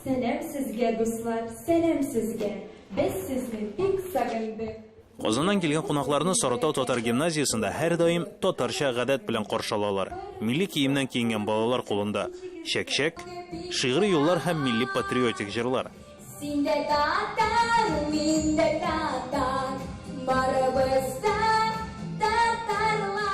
Сәлам сезгә, дуслар, сәлам сезгә! Без сезне бик сагындык. Казаннан килгән кунакларны Сарытау татар гимназиясендә һәрдаим татарча гадәт белән каршы алалар. Милли киемнән киенгән балалар кулында чәкчәк, шигъри юллар һәм милли патриотик җырлар. Син дә татар, мин дә татар, барыбыз да татарлар.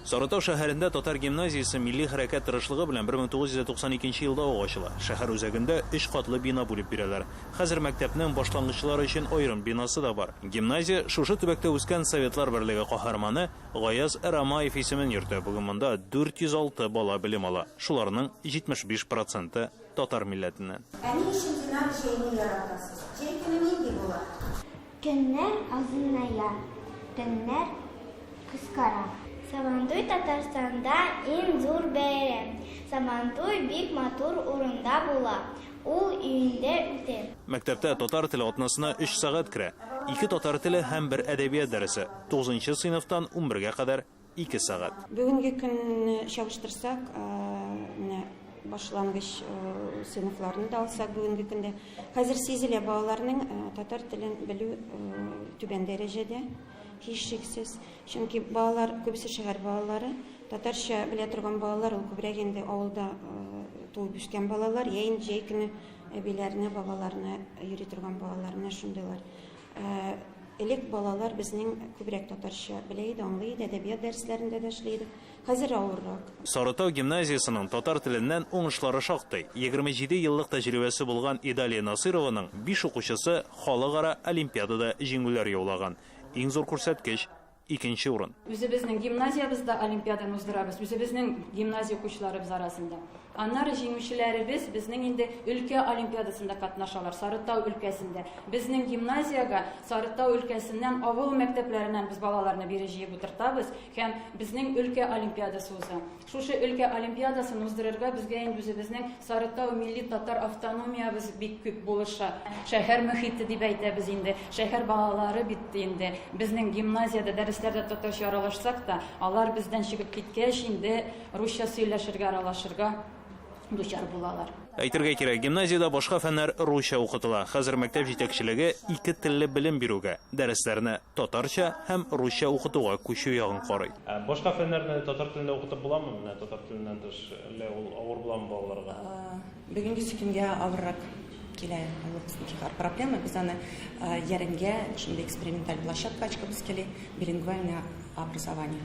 Сарытау шәһәрендә татар гимназиясе милли хәрәкәт тырышлыгы белән 1992 елда ук ачыла. Шәһәр үзәгендә өч катлы бина бүлеп бирәләр. Хәзер мәктәпнең башлангычлар өчен аерым бинасы да бар. Гимназия шушы төбәктә үскән Советлар Берлеге каһарманы Гаяз Рамаев исемен йөртә. Бүген монда 406 бала белем ала. Шуларның 75 проценты, татар милләтеннән. Ә ни өчен Динар җәйне яратасыз? Җәй көне нинди була? Көннәр озыная, төннәр кыскара. Сабантуй Татарстанда иң зур бәйрәм. Сабантуй бик матур урында була. Ул июньдә үтә. Мәктәптә татар теле атнасына өч сәгать керә. Ике татар теле һәм бер әдәбият дәресе. Тугызынчы сыйныфтан унбергә кадәр ике сәгать. Бүгенге көнне чагыштырсак, менә башлангыч сыйныфларны да алсак, бүгенге көндә хәзер сизелә балаларның татар телен белү түбән дәрәҗәдә, һичшиксез. Чөнки балалар күбесе шәһәр балалары, татарча белә торган балалар ул күбрәк инде авылда туып үскән балалар, я инде җәй көне әбиләренә, бабаларына йөри торган балалар, менә шундыйлар. Элек балалар безнең күбрәк татарча белә иде, аңлый иде, әдәбият дәресләрендә дә эшли идек. Хәзер авыррак. Сарытау гимназиясенең татар теленнән уңышлары шактый. 27 еллык тәҗрибәсе булган Идалия Насыйрованың биш укучысы халыкара олимпиадада җиңүләр яулаган. Иң зур күрсәткеч, икенче урын. Үзебезнең гимназиябездә олимпиаданы уздырабыз, үзебезнең гимназия укучыларыбыз арасында. Аннары җиңүчеләребез безнең инде өлкә олимпиадасында катнашалар, Сарытау өлкәсендә. Безнең гимназиягә Сарытау өлкәсеннән авыл мәктәпләреннән без балаларны бире җыеп утыртабыз һәм безнең өлкә олимпиадасы уза. Шушы өлкә олимпиадасын уздырырга безгә инде үзебезнең Сарытау милли татар автономиябез бик күп булыша. Шәһәр мөхите дип әйтәбез инде. Шәһәр балалары бит инде. Безнең гимназиядә дәресләрдә татарча аралашсак та, алар бездән чыгып киткәч инде русча сөйләшергә, аралашырга дучар булалар. Әйтергә кирәк, гимназиядә башка фәннәр русча укытыла. Хәзер мәктәп җитәкчелеге ике телле белем бирүгә, дәресләрне татарча һәм русча укытуга күчү ягын карый. Ә башка фәннәрне татар телендә укытып буламы? Менә татар теленнән тыш, әллә ул авыр буламы балаларга? Бүгенгесе көнгә авыррак килә ул безнеке проблема. Без аны яренгә шундый эксперименталь площадка ачкыбыз кили, билингвальное образование.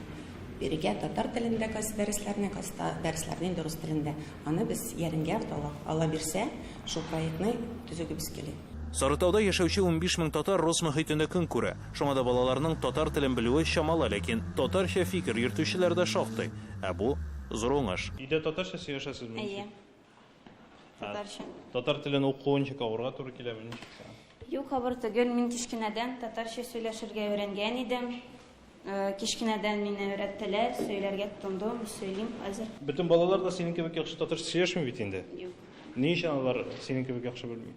Бирегә татар телендә кайсы дәресләрне, кайсы дәресләрне инде рус телендә. Аны без яренгә Алла бирсә, шул проектны төзегебез кили. Сарытауда яшәүче 15 мең татар рус мохитендә көн күрә. Шуңа да балаларның татар телен белүе чамалы, ләкин татарча фикер йөртүчеләр дә шактый. Ә бу, зур уңыш. Өйдә татарча сөйләшәсезме? Әйе. Татарча. Татар телен укуы ничек авырга туры киләме, ничек сиңа? Юк, авыр түгел. Мин кечкенәдән татарча сөйләшергә өйрәнгән идем. Кечкенәдән мине өйрәттеләр, сөйләргә тотындым, сөйлим хәзер. Бөтен балалар да синең кебек яхшы татарча сөйләшми бит инде. Юк. Ни өчен алар синең кебек яхшы белми?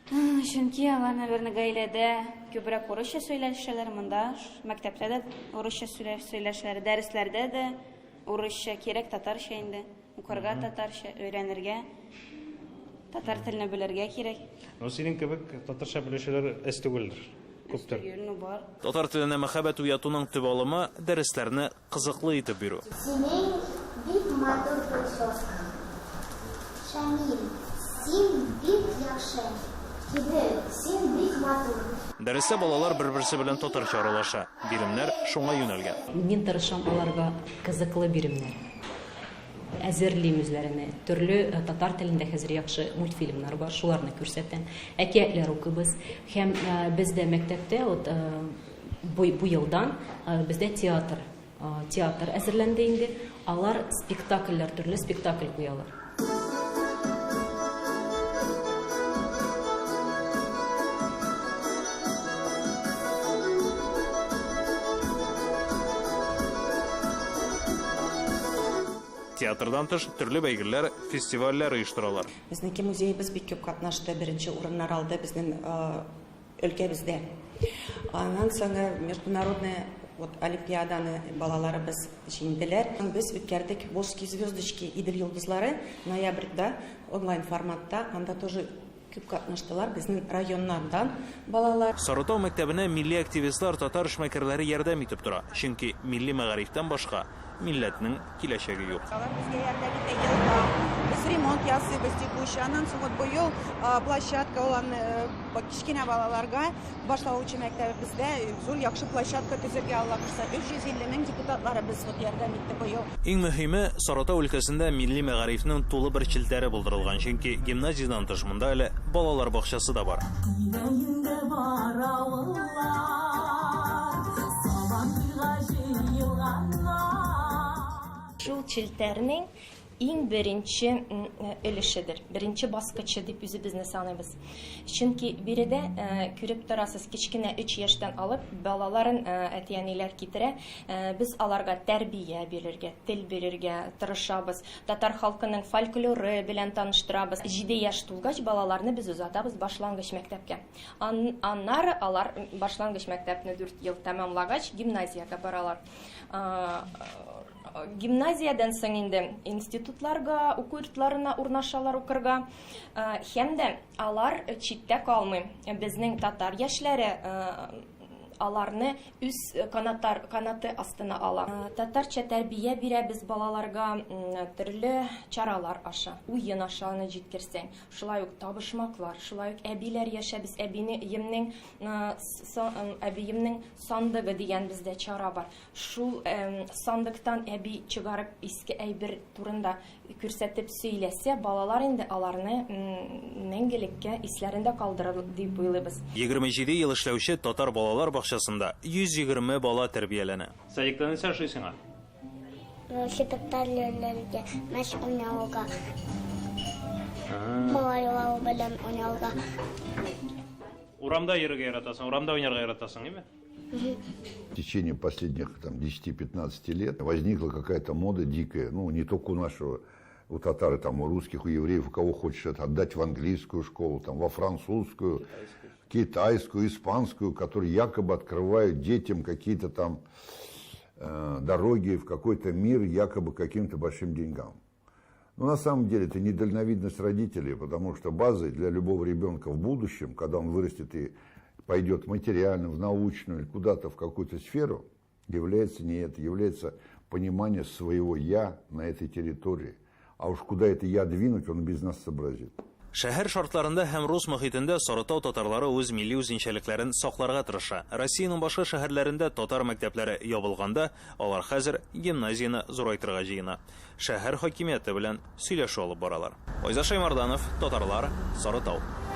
Чөнки алар, наверное, гаиләдә күбрәк урысча сөйләшәләр, монда мәктәптә дә урысча сөйләшәләр, дәресләрдә дә урысча, кирәк татарча инде. Укырга татарча, өйрәнергә, татар телене белергә кирәк. Ну, синең кебек татарча белүчеләр әз түгелдер, күптер. Әз түгел, ну бар. Татар теленә мәхәббәт уятуның төп алымы, дәресләрне кызыклы итеп бирү. Синең бик матур прическаң. Шамил, син бик яхшы. Кибет, син бик матур. Дәрестә балалар бер-берсе белән татарча аралаша. Биремнәр шуңа юнәлгән. Мин тырышам аларга кызыклы биремнәр әзерлим үзләренә. Төрле э, татар телендә хәзер яхшы мультфильмнар бар, шуларны күрсәтәм. Әкиятләр укыйбыз. Һәм э, бездә мәктәптә вот э, бу, бу елдан бездә театр театр әзерләнде инде. Алар спектакльләр, төрле спектакль куялар. Театрдан тыш, төрле бәйгеләр, фестивальләр оештыралар. Безнеке музеебыз бик күп катнашты, беренче урыннар алды безнең өлкәбездә. Аннан соң международная Вот олимпиаданы балаларыбыз җиңделәр. Без үткәрдек Волжские звездочки Идел йолдызлары ноябрьдә онлайн форматта. Анда тоже күп катнаштылар безнең районнардан балалар. Сарытау мәктәбенә милли активистлар, татар эшмәкәрләре ярдәм итеп тора. Чөнки милли мәгарифтән башка милләтнең киләчәге юк. Алар безгә ярдәм итә елга. Без ремонт ясыйбыз текущий. Аннан соң вот быел площадка ул кечкенә балаларга башлавыч мәктәбебездә зур яхшы площадка төзергә Алла боерса 350 мең депутатларыбыз вот ярдәм итте быел. Иң мөһиме, Сарытау өлкәсендә милли мәгарифнең тулы бер челтәре булдырылган, чөнки гимназиядән тыш монда әле балалар бакчасы да бар. Тирә-юньдә бар авыллар, Сабантуйга җыелганнар. Шул челтәрнең иң беренче өлешедер, беренче баскычы дип үзебезне саныйбыз. Чөнки биредә күреп торасыз, кечкенә 3 яшьтән алып балаларын әти-әниләр китерә. Без аларга тәрбия бирергә, тел бирергә тырышабыз. Татар халкының фольклоры белән таныштырабыз. 7 яшь тулгач балаларны без озатабыз башлангыч мәктәпкә. Аннары алар башлангыч мәктәпне 4 ел тәмамлагач гимназиягә баралар. Гимназиядән соң инде институтларга, уку йортларына урнашалар укырга. Һәм дә алар читтә калмый. Безнең татар яшьләре аларны үз канаты астына ала. Татарча тәрбия бирәбез балаларга төрле чаралар аша, уен аша аны җиткерсәң. Шулай ук табышмаклар, шулай ук әбиләр яшәбез, әбиемнең сандыгы дигән бездә чара бар. Шул сандыктан әби чыгарып иске әйбер турында күрсәтеп сөйләсә, балалар инде аларны мәңгелеккә исләрендә калдырыр дип уйлыйбыз. 27 ел эшләүче татар балалар бакчасында 120 бала тәрбияләнә. Садикта нәрсә ошый сиңа? Велосипедта йөрергә, мәш уйнауга. Малайлар белән уйнауга. Урамда йөрергә яратасың, урамда уйнарга яратасың, әйме? В течение последних 10-15 лет возникла какая-то мода дикая, не только у нашего, у татар, у русских, у евреев, у кого хочешь это отдать в английскую школу, во французскую, китайскую, испанскую, которые якобы открывают детям какие-то дороги в какой-то мир, якобы каким-то большим деньгам. Но на самом деле это недальновидность родителей, потому что базой для любого ребенка в будущем, когда он вырастет и пойдет в материальную, в научную или куда-то в какую-то сферу, является не это, является понимание своего «я» на этой территории. А уж куда это «я» двинуть, он без нас сообразит. Шәһәр шартларында һәм рус мохитендә Сарытау татарлары үз милли үзенчәлекләрен сакларга тырыша. Россиянең башка шәһәрләрендә татар мәктәпләре ябылганда, алар хәзер гимназияне зурайтырга җыена. Шәһәр хакимияте белән сөйләшү алып баралар. Айзат Шаймарданов, Татарлар, Сарытау.